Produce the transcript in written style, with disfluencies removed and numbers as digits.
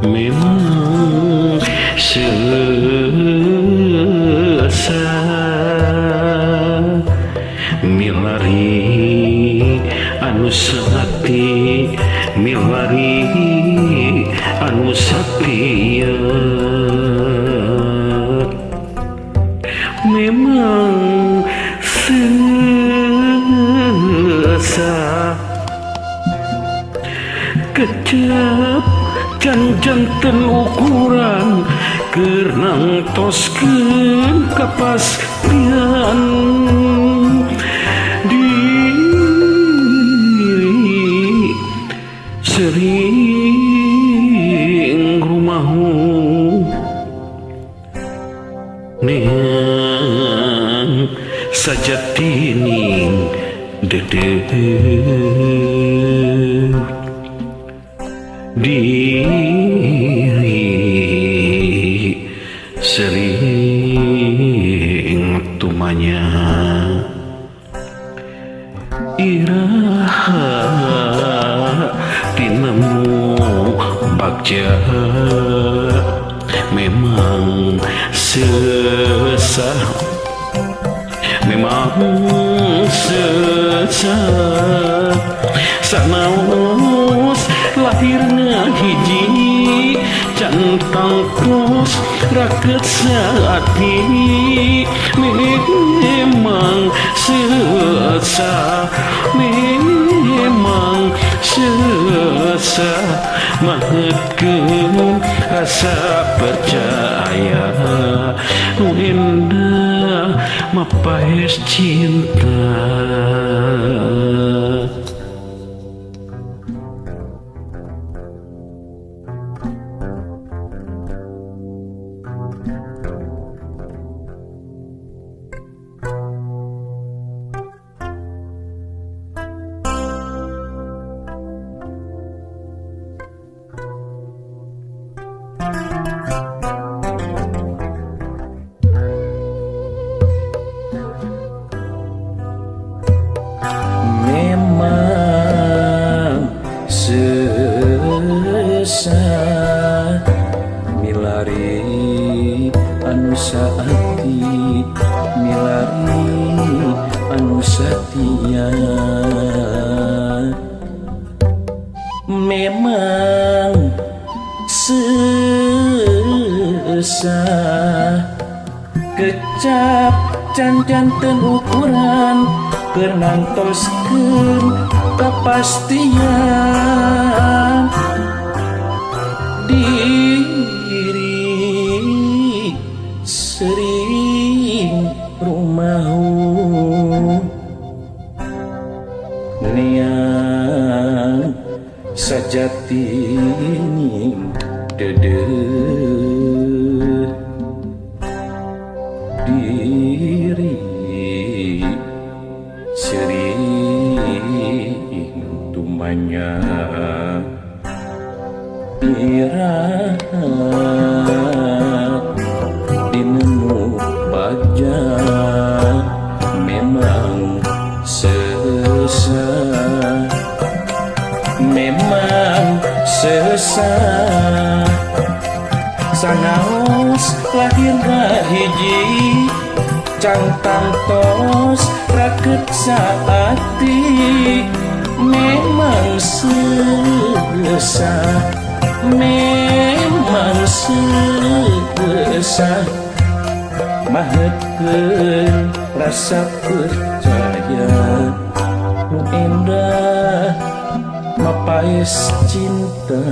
Memang sesah milari anu sati, milari anu satia. Memang sesah kecap can-janten ukuran keur nangtoskeun kapastian diri sering rumahu neang sajatining dedeh diri sering tumanya iraha tinemu bagja. Memang sesah, memang sesah sanaos lahirna hiji can tangtos raket saati. Memang sesah, memang sesah mahetkeun rasa percaya nu endah mapaes cinta. Memang sesah milari anu saati, milari anu satia. Memang sesah kecap can-janten ukuran keur nangtoskeun kapastian diri sering rumahu niang sajatining dedeh diri sering tumanya iraha dinemu bagja. Memang sesah, memang sesah sanaos lahirna hiji can tangtos raket saati. Memang sesah, memang sesah mahetkeun rasa percaya nu endah mapaes cinta.